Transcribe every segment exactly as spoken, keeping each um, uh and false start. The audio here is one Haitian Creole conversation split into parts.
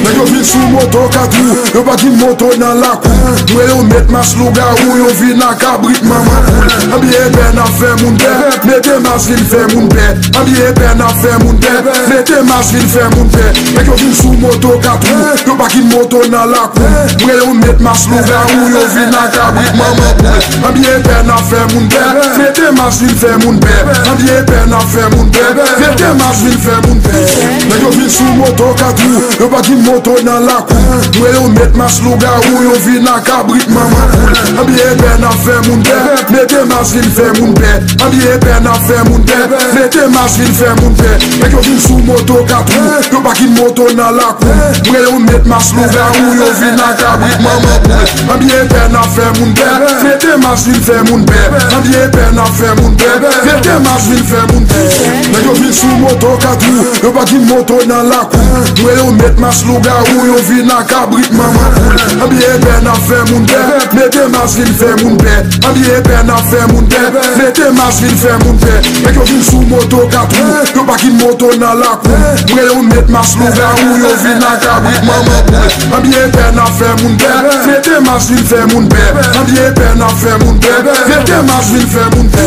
Nèg yo vin sou moto kat wou, yo pa ki moto nan lakou. Mwen yo met mas lougawou, yo vin ak kabrit manman poul. Anbyen epè n ap fè moun pè, mete mas vin fè moun pè. Anbyen epè n ap fè moun pè, mete mas vin fè moun pè. Nèg yo vin sou moto kat wou, yo pa ki moto nan lakou. Mwen yo met mas lougawou, yo vin ak kabrit manman poul. Anbyen epè n ap fè moun pè, mete mas vin fè moun pè. Anbyen epè n ap fè moun pè, mete mas vin fè moun pè. Nèg yo vin sou moto kat wou, yo pa ki moto nan lakou. Mwen yo met mas lougawou, yo vin ak kabrit manman poul. Anbyen epè n ap fè moun pè, mete mas vin fè moun pè. Anbyen epè n ap fè moun pè, mete mas vin fè moun pè. Nèg yo vin sou moto kat wou, yo pa ki moto nan lakou. Mwen yo met mas lougawou, yo vin ak kabrit manman poul. Anbyen epè n ap fè moun pè, mete mas vin fè moun pè. Anbyen epè n ap fè moun pè, mete mas vin fè moun pè. Nèg yo vin sou moto kat wou, yo pa ki moto nan lakou. Mwen yo met mas lougawou, yo vin ak kabrit manman poul. Anbyen epè n ap fè moun pè, mete mas vin fè moun pè. Anbyen epè n ap fè moun pè, mete mas vin fè moun pè. Nèg yo vin sou moto kat wou, yo pa ki moto nan lakou. Mwen yo met mas lougawou, yo vin ak kabrit manman poul. Anbyen epè n ap fè moun pè, mete mas vin fè moun pè. Anbyen epè n ap fè moun pè, mete mas vin fè moun pè.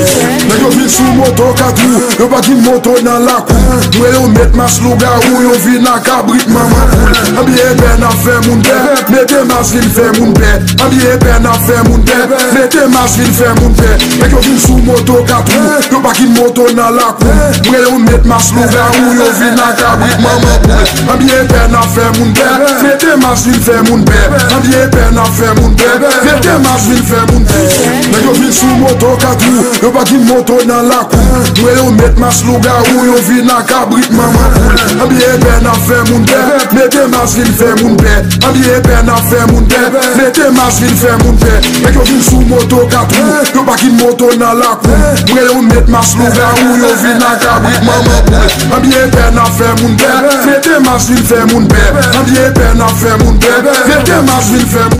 Nèg yo vin sou moto kat wou, yo pa ki moto nan lakou. Mwen yo met mas lougawou, yo vin ak kabrit manman poul. Anbyen epè n ap fè moun pè, mete mas vin fè moun pè. Anbyen epè n ap fè moun pè, mete mas vin fè moun pè. Nèg yo vin sou moto kat wou, yo pa ki moto nan lakou. Mwen yo met mas lougawou, yo vin ak kabrit manman poul. Anbyen epè n ap fè moun pè, mete mas vin fè moun pè. Anbyen epè n ap fè moun pè, mete mas vin fè moun pè. Nèg yo vin sou moto kat wou, yo pa ki moto nan lakou. Mwen yo met mas lougawou, yo vin ak kabrit manman poul. Anbyen epè n ap fè moun pè, mete mas vin fè moun pè. Anbyen epè n ap fè moun pè, mete mas vin fè moun pè. Nèg yo vin sou moto kat wou, yo pa ki moto nan lakou. Mwen yo met mas lougawou, yo vin ak kabrit manman poul. Anbyen epè n ap fè moun pè, mete mas vin fè moun pè. Anbyen epè n ap fè moun pè, mete mas vin fè